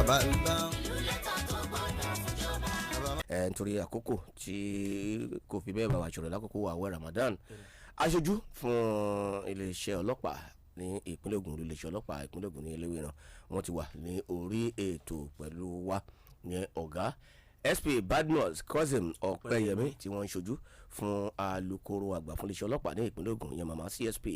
Bàbá ńlá. Ẹ nítorí àkókò tí kò fi bẹ́ẹ̀ bá wa ṣọ̀rọ̀ lákòókò àwẹ̀ Ramadan, aṣojú fún iléeṣẹ́ ọlọ́pàá ní ìpínlẹ̀ Ògùn, iléeṣẹ́ ọlọ́pàá ìpínlẹ̀ Ògùn ní Eléwéran, wọ́n ti wà ní orí ètò pẹ̀lú wa ní ọ̀gá SP Badmus Cousin Ọpẹ́yẹmí, tí wọ́n ń ṣojú fún alukoro àgbà fún iléeṣẹ́ ọlọ́pàá ní ìpínlẹ̀ Ògùn, ìyẹn màmá CSP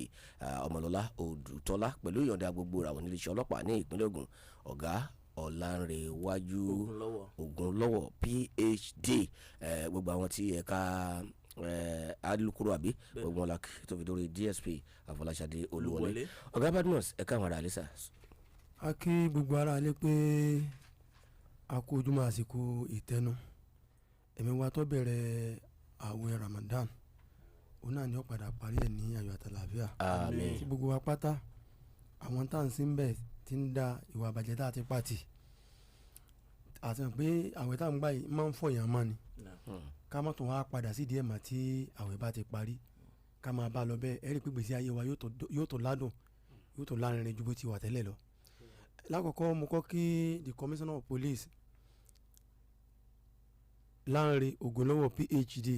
Ọmọlọ́lá Odùtọ́lá, pẹ̀lú ìyọ̀ǹda gbogbo ìràwọ̀ ní iléeṣẹ́ ọlọ́pàá ní ìpínlẹ̀ Ògùn, ọ̀gá Ọ̀lànrẹ̀wájú Ògúnlọ́wọ̀. Ògúnlọ́wọ̀ PhD, gbogbo àwọn tí ẹ̀ka alukoro àbí gbogbo wọn la kí tó fi dórí DSP Àfọláṣadé Olúwọlé. Olúwọlé. Ọ̀gá Badmus, ẹ̀ka àwọn ará àlẹ́sà. A kí gbogbo ara lé pé a kú ojúmọ́, àsìkò ìtẹnu ẹ̀mí wa tó bẹ̀rẹ̀ ààwẹ̀ Ramadan, òun náà ni ó padà parí ẹ̀ ní ayọ̀ àtàlàáfíà. Àmín. Tí gbogbo wa pátá, àwọn tá à ń sin bẹ́ẹ̀ ti ń da ìwà àbàjẹ́ tá a ti pàtì, àti pé àwẹ̀ tá à ń gbà yìí máa ń fọyàn mọ́ ni, ká má tún wá padà sí díẹ̀ mà tí àwẹ̀ bá ti parí, ká máa bá a lọ bẹ́ẹ̀. Ẹ rí i pé gbèsè ayé wa yóò tó ládùn, yóò tó lárinrin ju bó ti wà tẹ́lẹ̀ lọ. Lákọ̀ọ́kọ́, mo kọ́ kí the Commissioner of Police, Lánrè Ògúnlọ́wọ̀ PhD,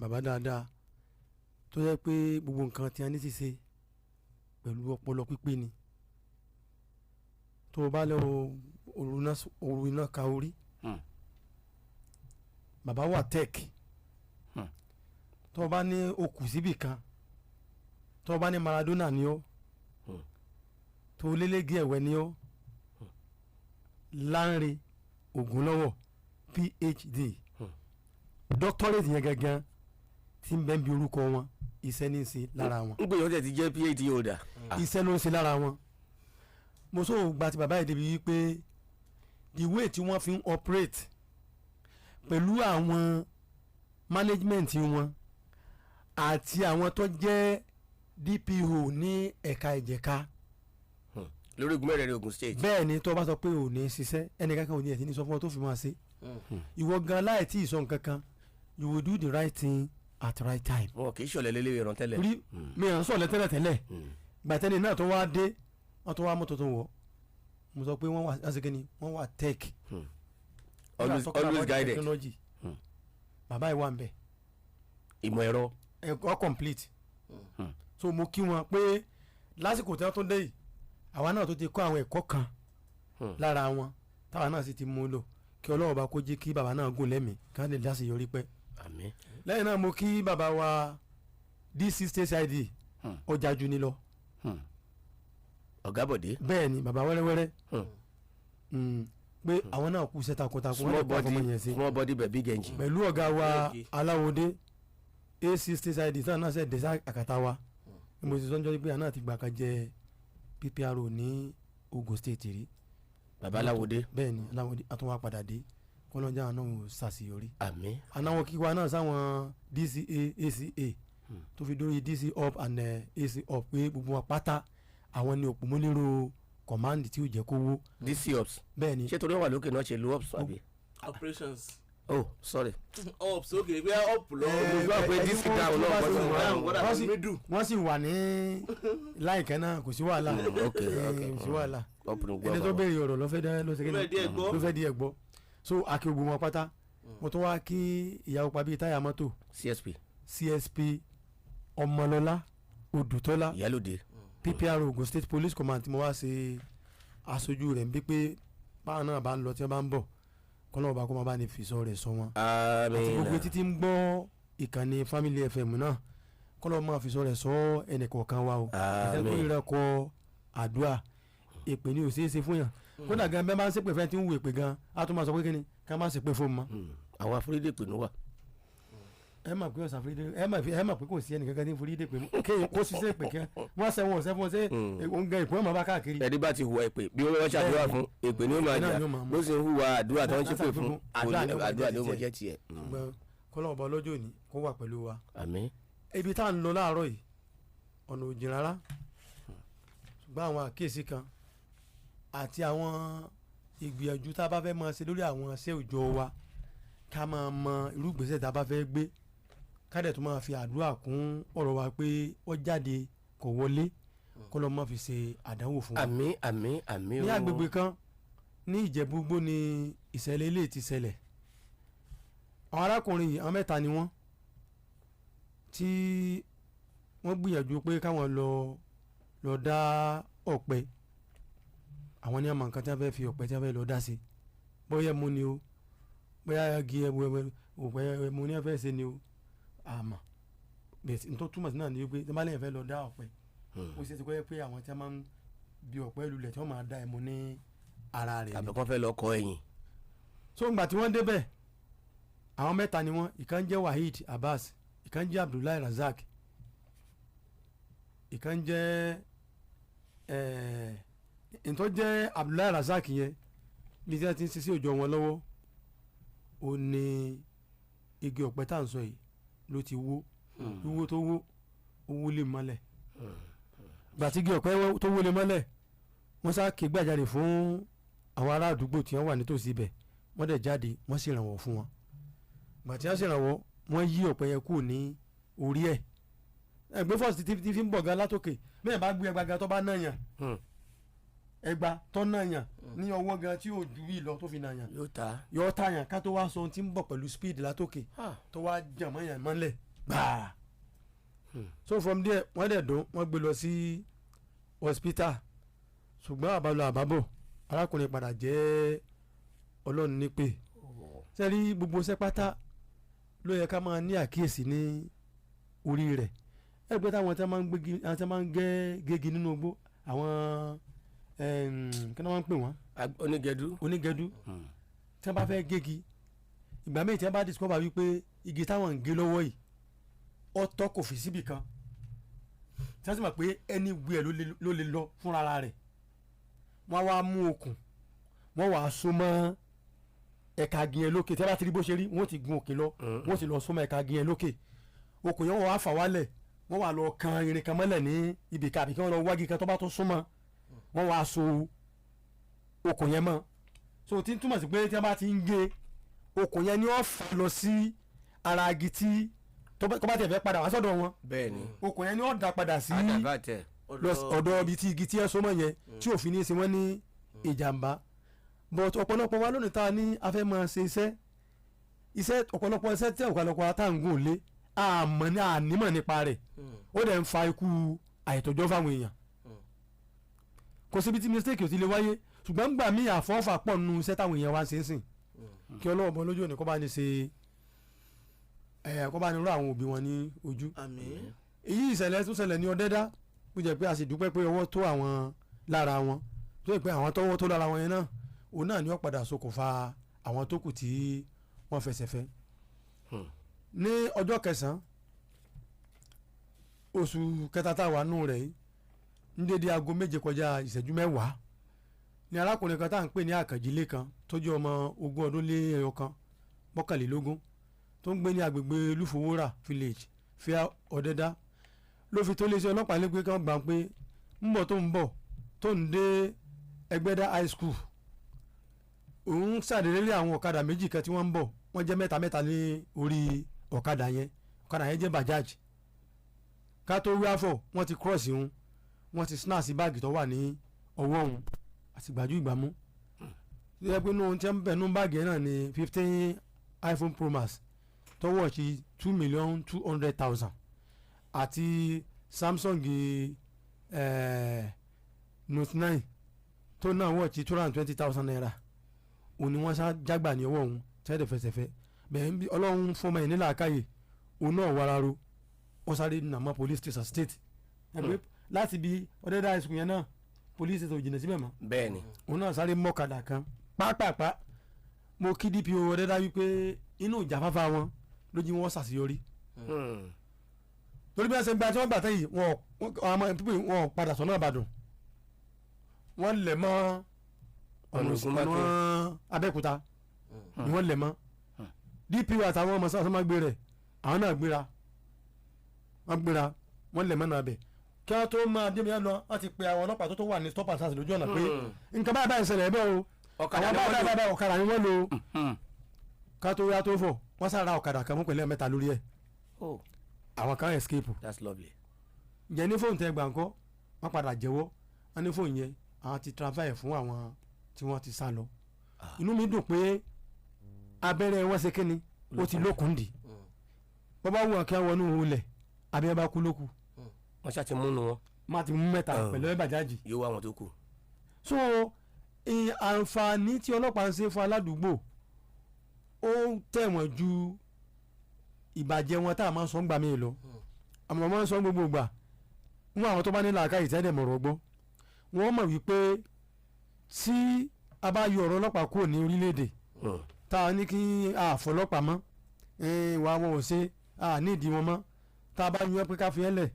bàbá dáadáa tó yẹ pé gbogbo nǹkan tí a ní ṣíṣe pẹ̀lú ọpọlọ pípé ni. Tó o bá lọ òru iná ka orí, bàbá wà tech. Tó o bá ní okù síbì kan, tó o bá ní Maradona ni ó, tó o lélẹ́gì ẹ̀wẹ́ ni ó, Lánrè Ògúnlọ́wọ̀ PhD, doctorate yẹn gangan tí ń bẹ́ẹ̀ bí orúkọ wọn, iṣẹ́ ní í ṣe lára wọn. Ń gbé yọ̀ọ́ tẹ̀ ti jẹ́ PhD holder. Iṣẹ́ ló ń ṣe lára wọn. Mo sọ gba ti bàbá yìí débi wípé the way tí wọ́n fi ń operate pẹ̀lú àwọn management wọn àti àwọn tó jẹ́ DPO ní ẹ̀ka ìjẹ̀ka. Lórí ogun mẹ́rẹ̀ẹ̀rin Ogun State. Bẹ́ẹ̀ ni, tó bá sọ pé ò ní ṣiṣẹ́, ẹnìkankan ò ní ẹ̀ tí ní sọ fún ọ tó fi máa ṣe. Ìwọ gan láì tí ì sọ nǹkan kan, you will do the right thing at the right time. Wọn kì í ṣọ̀lẹ lélẹ́wẹ̀ rán tẹ́lẹ̀. Rí mi à ń sọ̀lẹ̀ tẹ́lẹ̀ tẹ́lẹ̀. Gbàtẹ́ni náà tó wá dé, wọ́n tó wá mọ́tò tó wọ̀, mo sọ pé wọ́n wà lásìkò ni wọ́n wà tech. Always, always guided. Technology. Bàbá yìí wà ń bẹ̀. Ìmọ̀ ẹ̀rọ. Ẹ̀kọ́ complete. So mo kí wọn pé lásìkò tí wọ́n tó dé yìí, àwa náà tó ti kọ́ àwọn ẹ̀kọ́ kan lára wọn, táwa náà sì ti mú un lò. Kí Ọlọ́run bá kó jẹ́ kí bàbá náà gùn lẹ́mìí, kí wọ́n lè láṣeyọrí pẹ́. Àmín. Lẹ́yìn náà, mo kí bàbá wa DC State CID, ọjà jù ní lọ. Ọ̀gá Bọ̀dé. Bẹ́ẹ̀ ni, bàbá wẹ́rẹ́wẹ́rẹ́, pé àwọn náà kú iṣẹ́ takuntakun, wọ́n Small lè kó àfọmọ́ body, yẹn sí. small body but big engine. Pẹ̀lú ọ̀gá wa Okay. Aláwọ̀dé, AC State CID, táwọn náà ṣe dé sí àkàtà wa. Mo ti sọ́njọ́ pé àwọn náà ti gbà kan jẹ PPRO ní Ogun State rí. Bàbá Aláwọ̀dé. Bẹ́ẹ̀ ni, Aláwọ̀dé àtúnwá padà dé, kọ́lọ́njà náà ò ṣàṣeyọrí. Àmín. Anáwọ̀ kíkọ́ náà sáwọn DCA, ACA, tó fi dórí DC up and AC up, pé gbogbo wọn pátá, àwọn ni òpómúlérò command tí ó jẹ́ kó wó. DC ops. Bẹ́ẹ̀ ni. Ṣé torí wọn wà lókè náà ṣe lu ops àbí? Operations. Oh, sorry. Ups, okay, bí up lọ. Mo gbọ́ pé DC down náà, wọ́n sì wọ́n wà- down, wọ́n dàbí middle. Wọ́n sì wà ní láìkẹ́ náà, kò sí wàhálà. Ok. Kò sí wàhálà. Up ní gbọ́. Ẹni tó béèrè ọ̀rọ̀ ló fẹ́ dẹ́ ló ṣe Ló fẹ́ díẹ̀ gbọ́. ló fẹ́ díẹ̀ gbọ́. So àkè gbogbo wọn pátá, mo tún wá kí ìyàwó pa bíi táyà mọ́tò, CSP. CSP Ọmọlọ́lá Odùtọ́lá, Ìyálòde. PPR Ogun State Police Command, tí mo wá ṣe aṣojú rẹ̀ ń bí pé báwọn náà bá ń lọ, tí wọ́n bá ń bọ̀, kọ́nà ọba kó máa bá ní fìsọ rẹ̀ sọ wọn, àti gbogbo Àmín. etí tí ń gbọ́ ìkànnì Family FM náà, kọ́nà máa fìsọ rẹ̀ sọ ẹnì kọ̀ọ̀kan wa o. Àmín. Ẹ̀sẹ̀ tó rẹ̀ kọ àdúrà, èpè ni ò ṣeé ṣe fún yàn. Kódà gan bẹ́ẹ̀ bá ń ṣépè fẹ́ tí ń wù èpè gan, á tún máa sọ pé kíni ká má ṣépè fún un mọ́. Àwọn afúrídè pè ní wà. Ẹ mà pé ọ̀sán forídé, ẹ mà pé kò sí ẹnìkankan tí ń forídé pé kéèyàn kó ṣiṣẹ́ pè kẹ́ wọ́n sẹ́wọ̀n ọ̀sẹ̀ fún ọ ṣé òun gan ìpín ọmọ bá káàkiri. Ẹni bá ti hùwà èpè, bí wọ́n ṣàdúrà fún, èpè ni ó máa Náà jà. ni ó máa mú. Bó ṣe ń hùwà àdúrà tó ń ṣépè fún, Àdúrà ni ó máa àdúrà ni ó jẹ́ máa jẹ́ tiẹ̀. Ṣùgbọ́n kọ́lọ́mù ọba ọlọ́jọ́ òní kó wà pẹ̀lú wa. Àmín. Ibi tá à ń lọ láàárọ̀ yìí, ọ̀nà ò jìn rárá, ṣùgbọ́n àwọn àkíyèsí kan àti àwọn ìgbìyànjú tá a bá fẹ́ máa ṣe lórí àwọn iṣẹ́ òòjọ́ wa, ká máa mọ irú ìgbésẹ̀ tá a bá fẹ́ gbé, ká dẹ̀ tún máa fi àdúrà kún ọ̀rọ̀ wa pé ó jáde kò wọlé, kó lọ́ máa fi ṣe àdánwò fún wa. Àmín, àmín, àmín. Ní o. agbègbè kan Ní Ìjẹ̀bú-Igbó ni ìṣẹ̀lẹ̀ ilé ti ṣẹlẹ̀. Àwọn arákùnrin yìí, àwọn mẹ́ta ni wọ́n, tí wọ́n gbìyànjú pé káwọn lọ dá ọ̀pẹ. Àwọn ní àmọ́ nǹkan tí wọ́n fẹ́ fi ọ̀pẹ tí wọ́n fẹ́ lọ dá sí, bóyá ẹmu ni o, bóyá igi ẹmu, ọ̀pẹ ẹmu ni wọ́n fẹ́ ṣe ni o, àmọ́ bẹ́ẹ̀ n tó túmọ̀ sí náà ni wípé tí wọ́n bá lẹ́yìn fẹ́ lọ dá ọ̀pẹ, ó ṣe é ṣe kó yẹ pé àwọn tí wọ́n máa ń bi ọ̀pẹ lulẹ̀ tí wọ́n máa dá ẹmu ní ara rẹ̀ ni. Tàbí kàn fẹ́ lọ kọ ẹ̀yìn. So ngbà tí wọ́n débẹ̀, àwọn mẹ́ta ni wọ́n. Ìkan jẹ́ Waheed Abbas, ìkan jẹ́ Abdullahi Razak, ìkan jẹ́ ntọ́ jẹ́ Abdullahi Razak yẹn ní tí wọ́n ti ń ṣiṣẹ́ òjò wọn lọ́wọ́, ó ní igi ọ̀pẹ tá à ń sọ yìí ló ti wó. Wíwó tó wó, ó wó lé mọ́lẹ̀. Gbà tí igi ọ̀pẹ tó wó lé mọ́lẹ̀, wọ́n sá ké gbàjarè fún àwọn ará àdúgbò tí wọ́n wà nítòsí ibẹ̀. Wọ́n dẹ̀ jáde, wọ́n sì rànwọ́ fún wọn. Gbà tí wọ́n sì rànwọ́, wọ́n yí ọ̀pẹ yẹn kúrò ní orí ẹ̀. Ẹgbẹ́ fọ́ọ̀sì tí fi ń bọ̀ gan látòkè bẹ́ẹ̀ bá gbé ẹgba gan tó bá náà yàn, ẹgba tó náà yàn ní ọwọ́ gan tí yóò ju bí lọ tó fi náà yàn, yóò ta. Yóò ta yàn, ká tó wá sọ ohun tí ń bọ̀ pẹ̀lú speed látòkè tó wá jàn mọ́ yàn mọ́lẹ̀ gbàá. So from there, wọ́n dẹ̀ dùn, wọ́n gbé lọ sí hospital, ṣùgbọ́n àbálọ àbábọ̀, arákùnrin padà jẹ́ Ọlọ́run nípè. Sẹ́rí gbogbo iṣẹ́ pátá ló yẹ ká máa ní àkíyèsí ní orí rẹ̀. Ẹgbẹ́ táwọn tí wọ́n máa ń gbégi, àwọn tí wọ́n máa ń gẹ́ gégi nínú igbó, àwọn kí ni wọ́n máa ń pè wọ́n? Onígẹdú. Onígẹdú. Tí wọ́n bá fẹ́ gégi, ìgbà míì tí wọ́n bá discover wípé igi táwọn ń gé lọ́wọ́ yìí, ọ̀tọ̀ kò fi síbì kan, tí wọ́n sì mọ̀ pé anywhere ló lè lọ fúnra rẹ̀, wọ́n wá mú okùn, wọ́n wá so mọ́ ẹ̀ka igi yẹn lókè. Tí wọ́n bá ti rí bó ṣe rí, wọ́n ti gun òkè lọ, wọ́n sì lọ so mọ́ ẹ̀ka igi yẹn lókè. Okùn yẹn, wọ́n wá fà wálẹ̀, wọ́n wá lọ kan irin kan mọ́lẹ̀ ní ibì kan, àbí kí wọ́n lọ wági kan tó bá tó súnmọ́, wọ́n wá so okùn yẹn mọ́. So tí ń túmọ̀ sí pé tí wọ́n bá ti ń gé, okùn yẹn ni wọ́n fà lọ sí ara igi tí tó bá tẹ̀ fẹ́ padà wá sọ́dọ̀ wọn. Okùn yẹn ni wọ́n dá padà sí àdàbà tẹ. lọ ọ̀dọ̀ ibi tí igi tí ẹ so mọ́ yẹn, tí òfin ní í ṣe wọ́n ní ìjàmbá. But ọ̀pọ̀lọpọ̀ wa lónìí tá a ní a fẹ́ máa ṣe iṣẹ́, ọ̀pọ̀lọpọ̀ iṣẹ́ tí ọ̀pọ̀lọpọ̀ tá à ń gùn lé, àmọ́ ní ànímọ̀ nípa rẹ̀, ó dẹ̀ ń fa ikú àìtọ́jọ́ fáwọn èèyàn. Kò síbi tí mistake ò ti lè wáyé, ṣùgbọ́n gbà mí àfọ́fà pọ̀ nínú iṣẹ́ táwọn èèyàn wá ń ṣe é sìn. Kí Ọlọ́wọ́ bọ́ lójú òní kó bá ní ṣe ẹ̀, kó bá ní rọ àwọn òbí wọn ní ojú. Àmín. Èyí ìṣẹ̀lẹ̀ tó ṣẹlẹ̀ ní Ọ̀dẹ́dá, ó jẹ́ pé a sì dúpẹ́ pé ọwọ́ tó àwọn lára wọn, tó yẹ pé àwọn tọ́wọ́ tó lára wọn yẹn náà, òun náà ni ó padà ṣokùnfà àwọn tó kù tí wọ́n fẹsẹ̀ fẹ́. Ní ọjọ́ kẹsàn-án oṣù kẹta tá a wà nù rẹ̀ yìí, ní dédé aago 6:50 ní, arákùnrin kan tá à ń pè ní Àkànjílé kan, tó jẹ́ ọmọ 21 21, tó ń gbé ní agbègbè Lúfowórà village, fíà Ọ̀dẹ́dá, ló fi tó léṣe ọlọ́pàá lé pé kí wọ́n gbà pé ń bọ̀ tó ń bọ̀ tó ń dé Ẹgbẹ́dá High School, òun ṣàdédé lé àwọn ọ̀kadà méjì kan tí wọ́n ń bọ̀. Wọ́n jẹ́ mẹ́ta mẹ́ta ní orí ọ̀kadà yẹn. Ọ̀kadà yẹn jẹ́ Bajaj. Ká tó wí àfọ̀, wọ́n ti cross òun, wọ́n ti snatch báàgì tó wà ní ọwọ́ òun àti gbàjú ìgbàmú tó yẹ pé inú ohun tí wọ́n bẹ̀ nú báàgì yẹn náà ní 15 iPhone Pro Max tó wọ̀ sí 2,200,000 àti Samsung Note 9 tó náà wọ̀ sí ₦220,000. Òun ni wọ́n sá jágbà ní ọwọ́ òun tẹ́lẹ̀ fẹsẹ̀fẹ́ bẹ́ẹ̀ bí Ọlọ́run fọmọ ẹ̀ nílà káyè. Òun náà wararo, wọ́n sáré nàmọ́ police station state ẹgbẹ́ láti bí Ọ̀dẹ́dá high school yẹn náà, police station ò jìnnà síbẹ̀ mọ́. Òun náà sáré mọ́kadà kan pápápá. Mo kí DPO Ọ̀dẹ́dá wípé inú ìjàfáfá wọn ló jí wọn ṣàṣeyọrí, torí bí wọ́n ṣe gba tí wọ́n gbà tẹ́yìn wọn, àwọn ọmọ pípé wọn ò padà sọ́nà Ìbàdàn, wọ́n lẹ̀ mọ́ ọ̀nà Ọ̀nà Ògúnmákin. ọ̀nà Abẹ́òkúta ni wọ́n lẹ̀ mọ́. DPO àtàwọn ọmọ sọ́mọ́ gbé rẹ̀, àwọn náà gbéra, wọ́n gbéra, wọ́n lẹ̀ mọ́ náà bẹ̀. Kí wọ́n tó máa dé mi lọ, wọ́n ti pe àwọn ọlọ́pàá tó wà ní stop and search lójú ọ̀nà pé nǹkan báyìí báyìí ṣẹlẹ̀ bẹ́ẹ̀ o. Ọ̀kadà àwọn ni wọ́n báyìí lò. báyìí, ọ̀kadà ni wọ́n lò. Ká tó yá tó fọ̀, wọ́n sára ọ̀kadà kan mú pẹ̀lú mẹ́ta lórí ẹ̀. Oh, Àwọn kan escape. that's lovely. Ǹjẹ́ ní fóònù tẹ gbà ńkọ́? Wọ́n padà jẹ́wọ́, wọ́n ní fóònù yẹn, àwọn ti transfer ẹ̀ fún àwọn tí wọ́n ti sá lọ. Inú mi dùn pé abẹ́rẹ́ wọn ṣe kíni, ó ti lókun dì. Bọ́ bá wù wọn kí wọ́n wọnú ilẹ̀, àbí ẹ bá kú lóku. Wọ́n ṣáà ti múnu wọn. Má ti mú mẹ́ta pẹ̀lú ẹ bàjáàjì. Yóò wá wọn tó kù. So àǹfààní tí ọlọ́pàá ń ṣe fún aládùúgbò, ó tẹ̀wọ̀n ju ìbàjẹ́ wọn tá a máa ń sọ ń gbà mí lọ. Àmọ́ máa ń sọ gbogbo ìgbà wọn, àwọn tó bá ní làákàyè tẹ́lẹ̀ mọ̀rọ̀ gbọ́, wọ́n mọ̀ wípé tí a bá yọ ọ̀rọ̀ ọlọ́pàá kúrò ní orílẹ̀-èdè, tá a ní kí a fọlọ́pàá mọ́, ìwà wọn ò ṣe a ní ìdí wọn mọ́, tá a bá yan pé ká fi ẹ́ lẹ̀,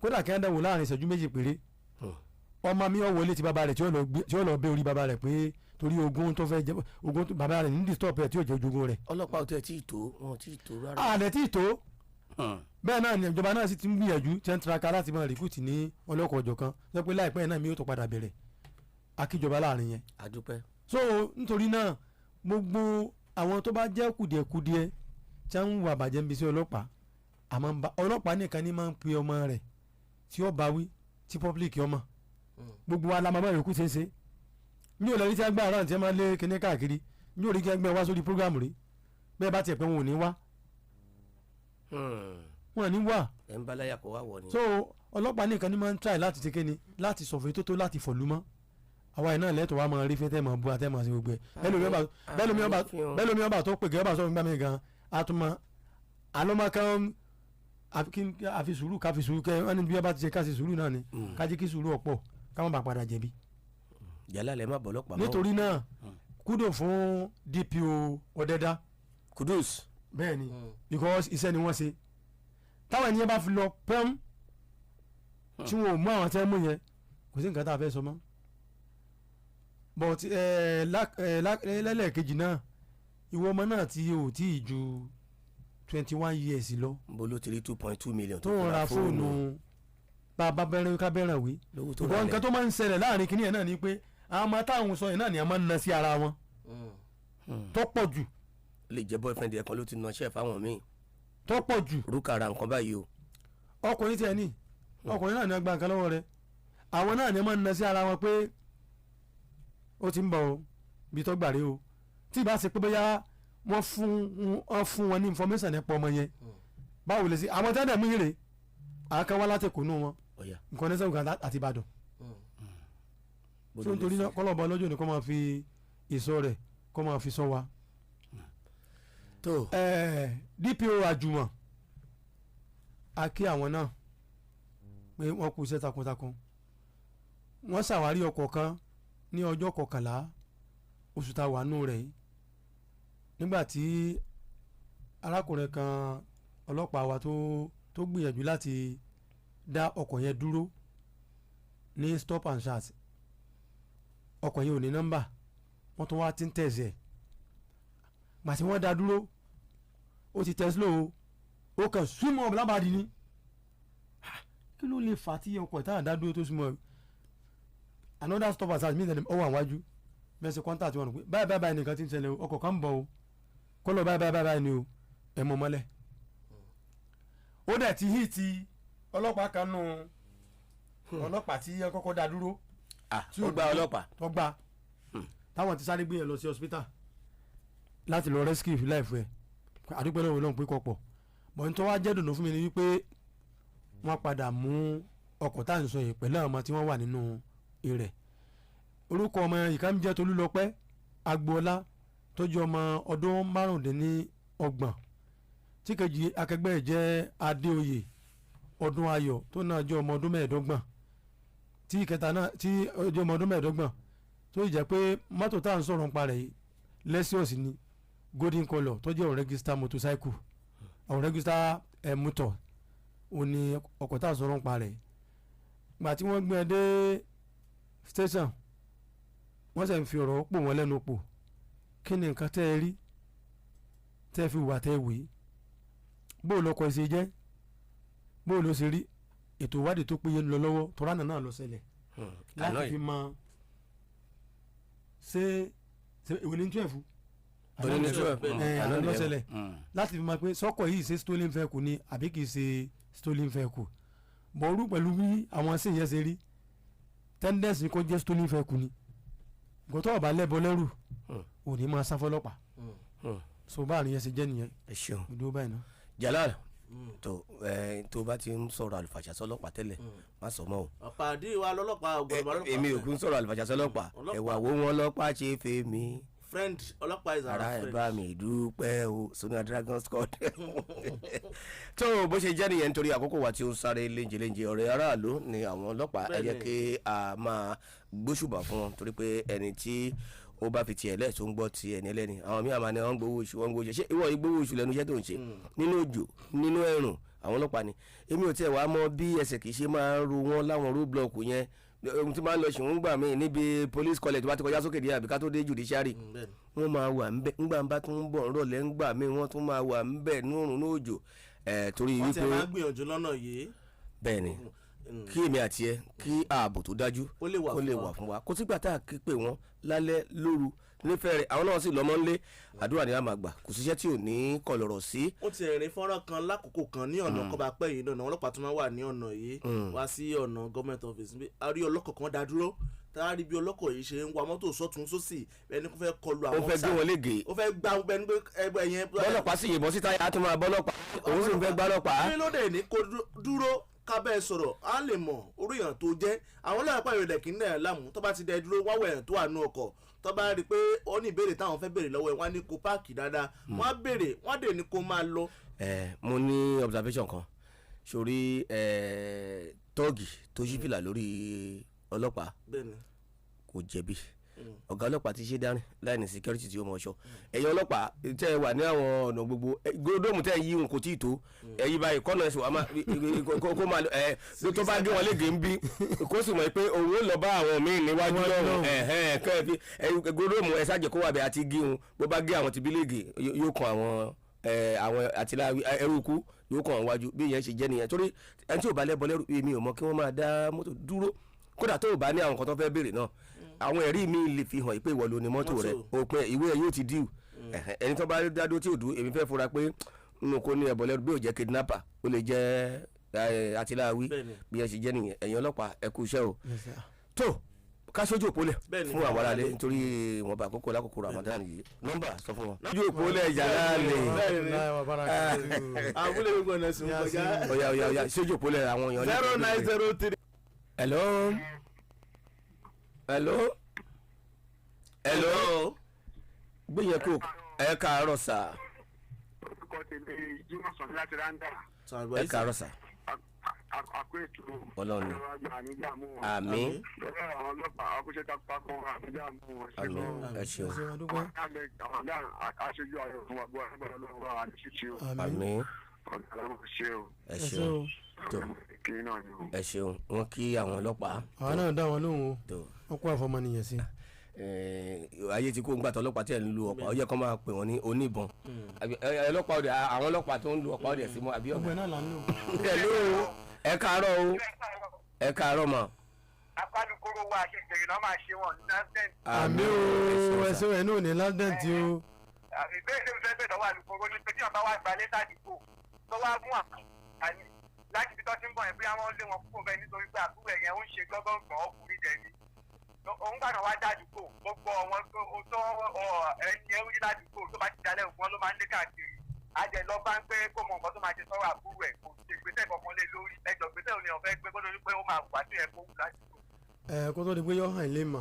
kódà kí wọ́n dẹ̀wò láàrin ìṣẹ́jú 2 péré, ọmọ mi ò wọlé ti bàbá rẹ̀ tí ó lọ bẹ́ orí bàbá rẹ̀ pé torí ogún tó fẹ́ jẹ, ogún bàbá rẹ̀ ní disturb ẹ̀ tí yóò jẹ́ ojúgun rẹ̀. Ọlọ́pàá ò tẹ̀ tí ì tó, wọn ò tí ì tó rárá. Àlẹ́ tí ì tó. Bẹ́ẹ̀ náà ni ìjọba náà sì ti ń gbìyànjú tí ń tiraka láti máa rìkútì ní ọlọ́kọ̀ ọ̀jọ̀ kan sọ pé láìpẹ́ náà mi yóò tó padà bẹ̀rẹ̀ akíjọba láàrin yẹn. Àdúpẹ́. So nítorí náà, gbogbo àwọn tó bá jẹ́ kùdìẹ̀kudiẹ tí wọ́n ń wà bàjẹ́ níbi sí ọlọ́pàá, àmọ́ ọlọ́pàá nìkan ní máa ń pe ọmọ rẹ̀ tí ó bá wí tí public ọmọ gbogbo wa la máa bá yòókù ṣe é ṣe. Ní òlẹ́rí tí a gbá aráàlú tí a máa lé kíní káàkiri, ní òrí kí a gbé wá sórí program rí bẹ́ẹ̀ bá tiẹ̀ pé wọn ò ní wá, wọn ò ní wá. Ẹ̀ ń bá láyà kó wá wọ̀ ni. So ọlọ́pàá nìkan ní máa ń try láti ṣe kíni, láti sọ̀fẹ́ tó tó láti fọ̀lú mọ́ àwa iná lẹ́tọ̀ wa máa rí fẹ́ tẹ́ máa bu àtẹ́ máa ṣe gbogbo ẹ̀. Bẹ́ẹ̀ lómi ọba tó pè kí ọba sọ fún mi gan, àtúmọ̀ àlọ́mọ kan àfi sùúrù, ká fi sùúrù kẹ́ wọ́n ní bí wọ́n bá ti ṣe ká ṣe sùúrù náà ni, ká jẹ́ kí sùúrù ọ̀pọ̀ ká má bàa padà jẹ̀bi. Yálà lẹ má bọ̀ ọlọ́pàá mọ́. Nítorí náà, kúdò fún DPO Ọ̀dẹ́dá. Kudus. Bẹ́ẹ̀ ni, because iṣẹ́ ni wọ́n ṣe. Táwọn ènìyàn bá fi lọ pẹ́m tí wọn ò mú àwọn tẹ́ mú yẹn, kò sí nǹkan tá a fẹ́ sọ mọ́. But lẹ́lẹ́kejì náà, ìwọ ọmọ náà tí o tí ì ju 21 years lọ, Bó ló ti rí 2.2 million tó ń ra fóònù bá a bá bẹ́rẹ̀ ká bẹ́rẹ̀ wí. Lówó tó Ìwọ rà nǹkan lẹ̀. tó máa ń ṣẹlẹ̀ láàrin kínní ẹ̀ náà ni pé àwọn ọmọ táwọn sọ yẹn náà ni a máa ń na sí ara wọn tó pọ̀ jù. Lè jẹ́ boyfriend ẹ̀ kan ló ti na ṣẹ́ fáwọn míì. Tó pọ̀ jù. Rúkà ra nǹkan báyìí o. Ọkùnrin tiẹ̀ ní ọkùnrin náà ní wọ́n gba nǹkan lọ́wọ́ rẹ̀, àwọn náà ni wọ́n máa ń na sí ara wọn pé ó ti ń bọ̀ o, ibi tó gbàre o. Tí ìbá ṣe pé bóyá wọ́n fún wọn ní information nípa ọmọ yẹn, báwo lè ṣe àwọn tẹ́lẹ̀ mú yìí rè? Àwọn kan wá láti kùnú wọn Ọ̀yà. nǹkan ní sẹ́wọ̀n kan àti Ìbàdàn. Bó Tó ló lè nítorí náà, ṣe. Kọ́lọ́ọ̀bọ lọ́jọ́ ni kó máa fi ìsọ rẹ̀ kó máa fi sọ wa. Tó. DPO Àjùmọ̀, a kí àwọn náà pé wọ́n kú iṣẹ́ takuntakun. Wọ́n ṣàwárí ọkọ̀ kan ní ọjọ́ 11 oṣù tá a wà nù rẹ̀ yìí, nígbà tí arákùnrin kan ọlọ́pàá wa tó gbìyànjú láti dá ọkọ̀ yẹn dúró ní stop and search. Ọkọ̀ yẹn ò ní nọ́mbà, wọ́n tún wá tí ń tẹ̀sẹ̀ ẹ̀ gbà tí wọ́n dá dúró, ó ti tẹ̀ slow o, ó kàn súnmọ́ lábàdí ni. Ah, kí ló lè fà á tí ọkọ̀ ìtàn dá dúró tó súnmọ́? Another stop and search mi tẹ̀lé, ó wà wájú bẹ́ẹ̀ ṣe contact wọn pé báyìí báyìí báyìí nìkan ti ń ṣẹlẹ̀ o, ọkọ̀ kan ń bọ̀ o, kó lọ báyìí báyìí báyìí ni o, ẹ̀ mọ̀ mọ́lẹ̀. Ó dẹ̀ ti hit ọlọ́pàá kan nù, ọlọ́pàá tí ẹ kọ́kọ́ dá dúró. Ah, Tí ó ò gba ọlọ́pàá. Tó gbà táwọn ti sáré gbé yẹn lọ sí hospital láti lọ rescue life ẹ̀. Àdúpẹ́ lọ́wọ́ náà pé kọ́ pọ̀ bọ̀. Ní tó wá jẹ́ dùnú fún mi ni wípé wọ́n padà mú ọkọ̀ tá à ń sọ yìí pẹ̀lú àwọn ọmọ tí wọ́n wà nínú rẹ̀. Orúkọ ọmọ ìka ń jẹ́ Tolúlọpẹ́ Agboola, tó jẹ́ ọmọ ọdún 35, tí kejì akẹgbẹ́ ẹ̀ jẹ́ Adéoyè Ọdún Ayọ̀, tó náà jẹ́ ọmọ ọdún 25, tí ìkẹta náà tí ó jẹ́ ọmọ ọdún 25, tó sì jẹ́ pé mọ́tò tá à ń sọ̀rọ̀ nípa rẹ̀ yìí, Lexus ni, golden colour, tó jẹ́ unregistered motorcycle, unregistered motor ò ní ọkọ̀ tá à ń sọ̀rọ̀ nípa rẹ̀. Gbà tí wọ́n gbé ẹ dé station, wọ́n sì ń fi ọ̀rọ̀ pò wọ́n lẹ́nu pò, kí ni nǹkan tẹ́ ẹ rí tẹ́ ẹ fi wà tẹ́ ẹ wì í, bó o lọkọ̀ ẹ ṣe jẹ́, bó o lọ ṣe rí. Ètò ìwádìí tó péye ń lọ lọ́wọ́, tọ́lá náà lọ ṣẹlẹ̀ Àná láti yìí. fi mọ ṣé ìwé ní 12. Òní ní 12. Ẹ, Àná àná ló nìyẹn. ṣẹlẹ̀, láti fi mọ pé sọ́kọ̀ yìí ṣe stolen vehicle ni àbí kì í ṣe stolen vehicle. Bọ̀rú pẹ̀lú bí àwọn sì yẹn ṣe rí, tendency kó jẹ́ stolen vehicle ni. Nǹkan tó ọ̀bà lẹ́bọ lẹ́rù. Ò ní máa sá fọlọ́pàá. So báàrin yẹn ṣe jẹ́ nìyẹn. Ẹ ṣeun. Mo dúró báyìí náà. Jalal, tó ẹ tó bá ti ń sọ̀rọ̀ àlùfàṣà sọlọ́pàá tẹ́lẹ̀, má sọ mọ́ o. Ọ̀pàdé wa lọ́lọ́pàá, ọgbọ̀n ọlọ́pàá. Èmi ò kún sọ̀rọ̀ àlùfàṣà sọlọ́pàá. Ọlọ́pàá. Ẹ̀wà wo wọn lọ́pàá ṣe fẹ́ mi. Friend, ọlọ́pàá is our Ara ẹ̀ friend. bá mi dúpẹ́ o. Sonia Dragon Squad tó bó ṣe jẹ́ nìyẹn, nítorí àkókò wa tí ó ń sáré léńjeléńje. Ọ̀rẹ́ aráàlú ni àwọn ọlọ́pàá. Ẹ jẹ́ kí a máa gbóṣùbà fún wọn, torí pé ẹni tí ó bá fi tiẹ̀ lẹ̀ tó ń gbọ́ ti ẹni ẹlẹ́ni, àwọn míì àmà ni wọ́n ń gbowó oṣù, wọ́n ń gbowó oṣù. Ṣé ìwọ yìí gbowó oṣù lẹ́nu iṣẹ́ tó ń ṣe nínú òjò, nínú ẹ̀rùn? Àwọn ọlọ́pàá ni. Èmi ò tiẹ̀ wá mọ bí ẹsẹ̀ kì í ṣe máa ń ro wọn láwọn roadblock yẹn, ohun tí máa ń lọ ṣùgbọ́n gbà mí níbi police college tó bá ti kọjá sókè díẹ̀ àbí ká tó dé judiciary. Bẹ́ẹ̀ni. Wọ́n máa wà ńbẹ̀ ńgbà bá tún ń bọ̀ ńrọ̀lẹ́, ńgbà míì wọ́n tún máa wà ńbẹ̀ nírun n'òjò ẹ̀ torí Wọ́n ti wípé máa ń gbìyànjú lọ́nà yìí. Bẹ́ẹ̀ ni, kí èmi àti ẹ kí ààbò tó dájú Ó lè wà kó lè fún wa. wà fún wa. Kó sígbà tá a ké pè wọ́n lálẹ́, lóru, nífẹ̀ẹ́ rẹ̀, àwọn náà sì lọ́mọ ńlé. Àdúrà ni a máa gbà, kò síṣẹ́ tí ò ní kọlọ̀rọ̀ sí. Ó ti rìn fọ́nrán kan lákòókò kan ní ọ̀nà kọba pẹ́ yìí náà, ọlọ́pàá tó máa wà ní ọ̀nà yìí wá sí ọ̀nà government office níbí. A rí ọlọ́kọ̀ kan dá dúró, tá a rí bí ọlọ́kọ̀ yìí ṣe ń wa mọ́tò sọ́tún sósì, ẹni kó fẹ́ kọlu Ó àwọn fẹ́ gbé wọn lége. Ó fẹ́ gbá ẹni pé ẹgbẹ́ yẹn. Bọ́lọ́pàá sì yìnbọn síta, yà á tún máa bọ́lọ́pàá, òun sì ń fẹ́ gbá ọlọ́pàá. Kí ló dé ní kó dúró kábẹ́ sọ̀rọ̀, á lè mọ̀ orí èèyàn tó jẹ́. Àwọn ọlọ́pàá ìrẹ̀lẹ̀ kì í náà láàmú. Tó bá ti dẹ dúró, wáwọ̀ èèyàn tó wà nù ọkọ̀, tó bá rí i pé ó ní ìbéèrè táwọn fẹ́ béèrè lọ́wọ́ ẹ̀, wọ́n á ní kó park dáadáa, wọ́n á béèrè, wọ́n á dè ní kó máa lọ. Ẹ mo ní observation kan sórí ẹ tọ́ọ̀gì tó ṣí fìlà lórí ọlọ́pàá. Kò jẹ̀bi. Ọ̀gá ọlọ́pàá ti ṣe dání láì ní security tí ó mọ̀ ṣọ́. Ẹ̀yin ọlọ́pàá tẹ́ ẹ wà ní àwọn ọ̀nà gbogbo, gódòmù tẹ́ ẹ yí wọn kò tí ì tó ẹ̀yin báyìí kọ́nà ẹ̀sùn wa máa kó máa lọ ẹ̀ tó bá gé wọn lége ń bí, kó sì mọ̀ pé òun ó lọ bá àwọn míì níwájú lọ́rùn. Ẹ̀hẹ́n, kẹ́ ẹ fi gódòmù ẹ ṣáàjẹ́ kó wà bẹ́ẹ̀ àti gé wọn. Bó bá gé àwọn ti bí lége, yóò kan àwọn àwọn àtìláwí ẹrú yóò kàn wájú. Bí ìyẹn ṣe jẹ́ nìyẹn, torí ẹni tí ò bá lẹ́bọ lẹ́rù, èmi ò mọ̀ kí wọ́n máa dá mọ́tò dúró, kódà tó o bá ní àwọn kan tó fẹ́ béèrè náà, àwọn ẹ̀rí mi lè fi hàn pé ìwọ ló ní mọ́tò rẹ. Mọ́tò. Òpin ìwé ẹ̀ yóò ti díù. Ẹ̀hẹ̀, ẹni tó bá dá dúró tí ò dúró, èmi fẹ́ fura pé nínú kó ní ẹbọ lẹ́rù, bí ò jẹ́ kidnapper, ó lè jẹ́ àtìláwí. Bí ẹ ṣe jẹ́ nìyẹn. Ẹ̀yin ọlọ́pàá, ẹ kú iṣẹ́ o. Yes, sir. Tó ká sójú òpó lẹ̀ fún àwọn aráalé, nítorí wọn bá àkókò lákòókò Ramadan yìí, nọ́mbà sọ fún wọn. Sójú òpó lẹ̀ yàrá lè. Láì wà bárakatuh. Abúlé gbogbo ọ̀nà sì ń Yà kọjá. sí. Oya oya oya, sójú òpó lẹ̀ àwọn èèyàn. 0903. Hello, hello, hello. Gbé yẹn kó. Ẹ káàárọ̀ sà. Orúkọ tèmi Jimoh Sọ̀rọ̀ láti Randa. Ẹ káàárọ̀ sà. Àkó ètò. Ọlọ́run ni. Àgbà nígbà mú wọn. Àmín. Lọ́dọ̀ àwọn ọlọ́pàá akóṣe takuntakun àbújá mú wọn. Àmín, ẹ ṣeun. Ẹ ṣeun, a dúpẹ́. Àwọn ọ̀gá aṣojú ayọ̀ fún wa gbọ́ agbára lọ́wọ́ wa ní ṣíṣe o. Àmín. Àmín. Ọ̀gá làwọn ṣe o. Ẹ Ẹ ṣé ṣeun. o. Tó Kí náà ni o. ẹ ṣeun, wọn kí àwọn ọlọ́pàá. Àwọn náà dá wọn lóhùn o. Tó Wọ́n kó àfọmọnìyàn sí. Ayé tí kò ń gbàtọ̀ ọlọ́pàá tí ẹ̀ ń lu ọ̀pá, ó yẹ kó máa pè wọ́n ní oníbọn. Ẹ, ọlọ́pàá òde, àwọn ọlọ́pàá tó ń lu ọ̀pá òde sí mọ́ àbí ọ̀gá. Ọgbẹ́ náà là ń lò. Hello, ẹ káàárọ̀ o, ẹ káàárọ̀ mà. Apálukóró wa ṣe ìgbèrè náà máa ṣe wọn ní accident. Àmín o, ẹ ṣé o, ẹ náà ní ládẹ́ǹtì o. Ìbéèrè tó ń fẹ́ bẹ̀rẹ̀ lọ́wọ́ alukóró ni pé tí wọ́n bá wá gba lẹ́tà àdúgbò tó wá mú àǹfààní láti ibi tó ti ń bọ̀ yẹn, bóyá wọ́n lé wọn kúrò bẹ́ẹ̀ nítorí pé àbúrò ẹ̀yẹn ó ń ṣe gbọ́gbọ́ngbọ̀n ọkùnrin jẹ̀ ni, òun gbàdàn wá dádúgbò gbogbo àwọn tó ẹni ẹ rí ládùúgbò tó bá ti dalẹ̀ ògùn wọn ló máa ń lé káàkiri àjẹ lọ bá ń pé kó mọ nǹkan tó máa ṣe sọ́rọ̀ àbúrò ẹ̀, kò ṣe ìgbésẹ̀ kankan lé lórí. Ẹjọ́ ìgbésẹ̀ òní ọ̀fẹ́ gbé kó lórí pé ó máa wà tó yẹ kó wù ládùúgbò. Ẹ kó tó di pé yọ hàn ilé mà,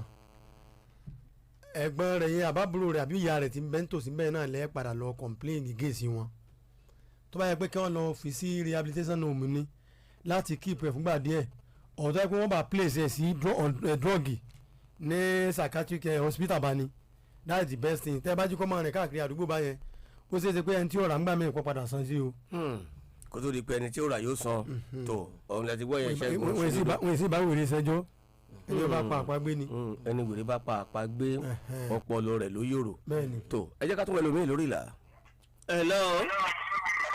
ẹ̀gbọ́n rẹ̀ yẹn, àbábúrò rẹ̀ àbí ìyá rẹ̀ ti ń bẹ nítòsí bẹ́ẹ̀ náà lẹ́ẹ̀ padà lọ complain against wọn. Tó bá yẹ pé kí wọ́n lọ fi sí rehabilitation home ni láti keep ẹ̀ fúngbà díẹ̀, ọ̀tọ́ yẹ pé wọ́n bá place ẹ̀ sí drug ní psychiatric hospital bá ní, that is the best thing. Tẹ́ ẹ bá jí kó máa rìn káàkiri àdúgbò báyẹn, ó ṣeé ṣe pé ẹni tí ó rà ń gbà mí kó padà san sí o. Kó tó di pé ẹni tí ó rà yóò san tó ọ̀hún lẹ́tí gbọ́ yẹn, ṣẹ́gun. Wọ́n sì bá wèrè sẹ́jọ́, ẹni ó bá pa àpagbé ni. Ẹni wèrè bá pa àpá gbé, ọpọlọ rẹ̀ ló yòrò. Bẹ́ẹ̀ni. Tó ẹ jẹ́ ká tún wẹ̀ lómi lórí ìlà. Hello.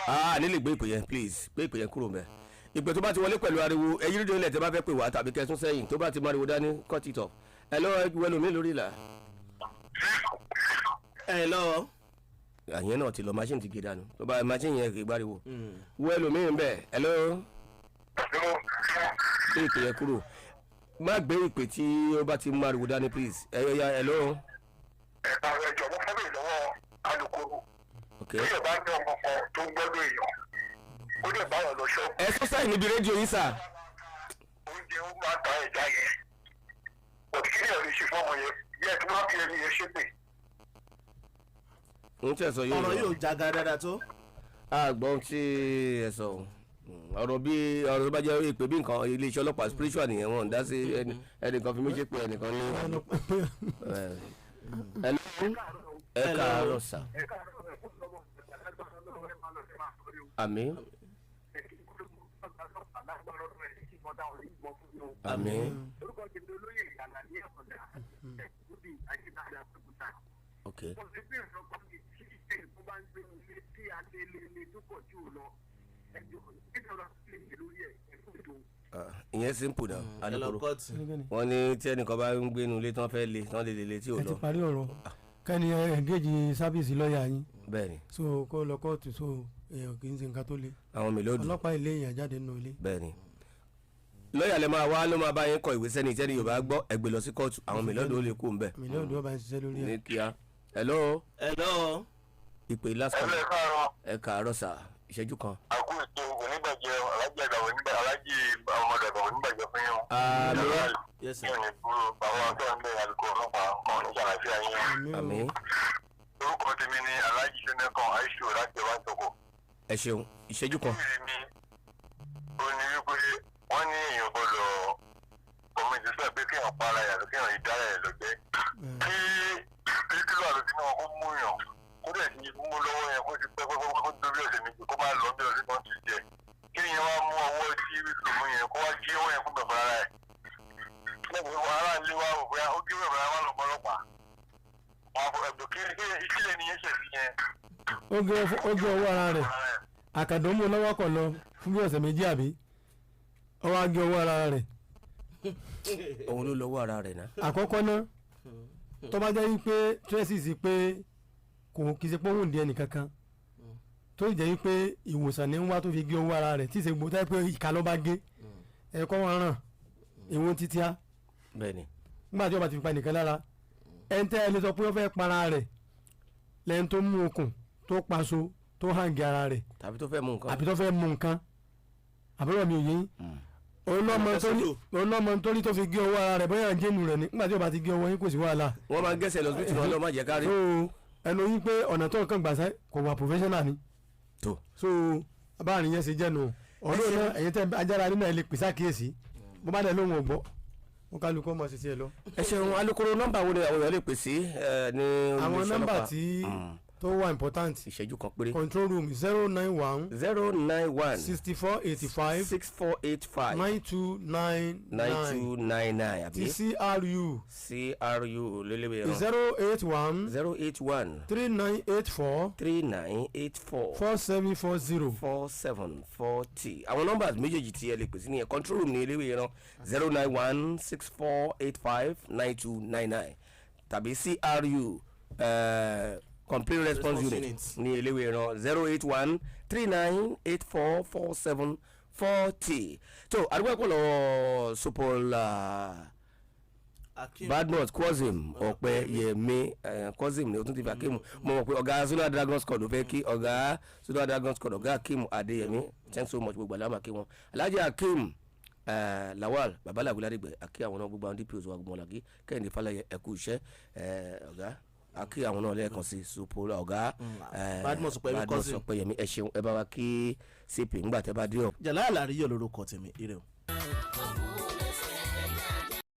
Ah, nílè gbé ìpè yẹn, please gbé ìpè yẹn kúrò mẹ́. Ìpè tó bá ti wọlé pẹ̀lú ariwo, ẹyí rédíò ilẹ̀ tẹ́ bá fẹ́ pè wá tàbí kẹsùn sẹ́yìn, tó bá ti mú ariwo dání, cut it off. Hello, ẹ wẹ̀ lómi lórí ìlà. Hello. Àyẹn náà ti lọ, machine ti gé dànù. Tó bá machine yẹn kì í gbáriwo. Wẹ̀ lómi ń bẹ̀. Hello, gbé ìpè yẹn kúrò. Má gbé ìpè tí ó bá ti mú ariwo dání, please. Ẹ yọ ya. Hello. Ẹ Àwọn ẹjọ́ mo fẹ́ bèèrè lọ́wọ́ alukoro. Ok. Bí ẹ bá ní ọmọ kan tó ń gbọ́dọ̀ èèyàn, ó lè bá wọn lọ ṣọ́ọ̀bù. Ẹ sọ sáì níbi rédíò yín sà. Oúnjẹ ó máa ta ẹja yẹn. Òtí kí ni ẹ̀ lè ṣe fọ́mọ yẹn? Yẹ kí wọ́n fi ẹni yẹn ṣépè. Ohun tí ẹ sọ yóò Ọ̀rọ̀ yọ. yóò jaga dáadáa tó. Àgbọ̀n tí ẹ sọ o. Ọ̀rọ̀ bí ọ̀rọ̀ tó bá jẹ́ ìpè bí nǹkan iléeṣẹ́ ọlọ́pàá spiritual nìyẹn, wọn ò dá sí ẹnìkan fi méjì pé ẹnìkan ní. Hello? Ẹ káàárọ̀ sà. Àmín, àmín. Orúkọ tèmi olóyè ìyàlá ní ọ̀dà ẹ̀kúndì àyíkáda àpẹkùtà. Ok. Mo ti bí ìrànlọ́pàá mi tí ìṣe tó bá ń gbé ilé tí a lé lé lé tó pọ̀ jù lọ. Ẹjọ́ ìjọba lè gbé lórí ẹ̀ ẹ̀kú ètò. Ah, ìyẹn simple náà. Ẹ lọ Alukoro kóòtù. wọn ní tí ẹnìkan bá ń gbénu ilé tán fẹ́ le tán lè lè lè tí ò Ẹ ti lọ. parí ọ̀rọ̀ kẹ́ni ẹ engage sábìsì lọ́ọ̀yà yín. Bẹ́ẹ̀ ni. So kó lọ kóòtù, so èèyàn kì í ṣe nǹkan tó le. Àwọn mélòdù. Ọlọ́pàá ilé èèyàn jáde nínú ilé. Bẹ́ẹ̀ ni, lọ́ọ̀yà lè máa wá ló máa bá yín kọ ìwé sẹ́ni tẹ́ni Yorùbá gbọ́, ẹ gbé lọ sí kóòtù, àwọn mélòdù ó lè kú ń bẹ̀. Mílíọ̀nù ọba ń ṣiṣẹ́ lórí Ní ẹ̀. kíá. Hello? Hello. Ìpè last Ẹ call. káàárọ̀. Ẹ káàárọ̀ sà, ìṣẹ́jú kan. Àkú ètò onígbàjẹ́ alájí àgbà onígbà alájí ọmọdé àgbà onígbàjẹ́ fún yín. Àmín. Yes sir. Yóò ní dúró bàbá ọ̀tọ̀ ń bẹ alukoro ọlọ́pàá kan ní sàlàfíà yín. Àmín o. Àmín. Orúkọ tèmi ni alájí sẹ́nẹ́kàn àìsù láti Ọbántòkò. Ẹ ṣeun, ìṣẹ́jú kan. Ìbéèrè mi ó ní wípé wọ́n ní èèyàn gbọ́dọ̀ kọ́mẹ́ntì sọ pé kéèyàn para yàtọ̀ kéèyàn ìdára ẹ̀ lọ́gbẹ́. Kí kíkìlọ̀ àlòsí náà kó mú yàn kó dẹ̀ ti mú lọ́wọ́ yẹn kó ti pẹ́ pẹ́ pẹ́ kó tó bí ọ̀sẹ̀ 2 kó má lọ bí ọ̀sẹ̀ kan ti jẹ. Kí ni wọ́n mú ọwọ́ tí wíṣọ mú yẹn kó wá gé ọwọ́ yẹn fún bàbá ara ẹ̀. Lẹ́yìn wàhálà ń lé wa wò bóyá ó gé bàbá wa lọ́pọ̀lọpàá. Àwọn ẹ̀dùn kí ìkílẹ̀ ni yẹn ṣẹ̀ sí yẹn. Ó gé ọwọ́ ara rẹ̀, àkàndó mú lọ́wọ́ kọ̀ lọ fún bí ọ̀sẹ̀ 2 àbí ó wá gé ọwọ́ ara rẹ̀. Òun ló lọ́wọ́ ara rẹ̀ náà. Àkọ́kọ́ náà, tó bá jẹ́ wípé tracy pé kò kì í ṣe pé òun di ẹnì kankan, tó sì jẹ́ wípé ìwòsàn ní ń wá tó fi gé ọwọ́ ara rẹ̀, tí ì ṣe gbogbo táyé pé ìka ló bá gé ẹ̀kọ́ wọn ràn ìwọ̀n títí á. Bẹ́ẹ̀ ni. Nígbà tí ó bá ti fi pa nìkan lára, ẹni tẹ́ ẹ lè sọ pé ó fẹ́ para rẹ̀ lẹ́yìn tó mú okùn tó paṣọ tó hàǹgì ara rẹ̀. Tàbí tó fẹ́ mú nǹkan. Àbí tó fẹ́ mú nǹkan, àbúrò mi ò yé yín. Olọ́mọ nítorí tó fi gé ọwọ́ ara rẹ̀, bóyá jẹ́nu rẹ̀ ni nígbà tí ó bá ti gé ọwọ́ yín kò sí wàhálà. Wọ́n máa ń gẹ́sẹ̀ lọ sí ìtura ọlọ́mọ jẹ́ kárí. So ẹnu yín pé ọ̀nà tó nǹkan gbàsẹ́ kò wà professional ni. Tó. So báàrin yẹn ṣe jẹ́nu ọ̀rọ̀ náà, ẹ̀yin tẹ́ ajára nínú ẹ̀ lè pèsè àkíyèsí bó bá dẹ̀ lóhùn ọ̀gbọ́ ó kálukú ọmọ ṣe tiẹ̀ lọ. Ẹ ṣeun. Alukoro, nọ́mbà wo ni àwọn èèyàn lè pè sí ní Àwọn iléeṣẹ́ nọ́mbà ọlọ́pàá? tí tó wà important. Ìṣẹ́jú kan péré. Control room, 091 091 6485 6485 9299. 9299, àbí? Ti CRU. CRU lélẹ́wẹ̀ ẹran. 081 081 3984 3984 4740. 4740. Àwọn nọ́mbà méjèèjì tí ẹ lè pè sí nìyẹn. Control room ní eléwé ẹran, 09164859299, tàbí CRU, complaint response Response unit unit. ní eléwé ẹran, 08139844740. Tó àdúgbò ẹ̀kọ́ lọ́wọ́ Sopol Akeem. Badmus Kwazim Ọpẹ́yẹmí Kwazim ni o tún ti fi Akeem. Mo mọ̀ pé ọ̀gá Suna Dragon Squad ló fẹ́ kí ọ̀gá Suna Dragon Squad, ọ̀gá Akeem Adéyẹmí, thanks so much. Gbogbo àlámà kí wọn, Alhaji Akeem Lawal Babalawuládìgbẹ akí àwọn náà, gbogbo àwọn DPOs wa, gbogbo ọ̀làkí Kẹ́hìndé Falẹyẹ, ẹ̀kú iṣẹ́ ọ̀gá, akí àwọn náà lẹ́ẹ̀kan sí Supol ọ̀gá Badmus Ọpẹ́yẹmí Badmus Cousin. Ọpẹ́yẹmí, ẹ ṣeun, ẹ bá wa kí CP ńgbà tẹ́ bá dé ọ̀. Jalal Àríyọ̀ lórúkọ tèmi, ire o. Ògúnlẹ̀sẹ̀.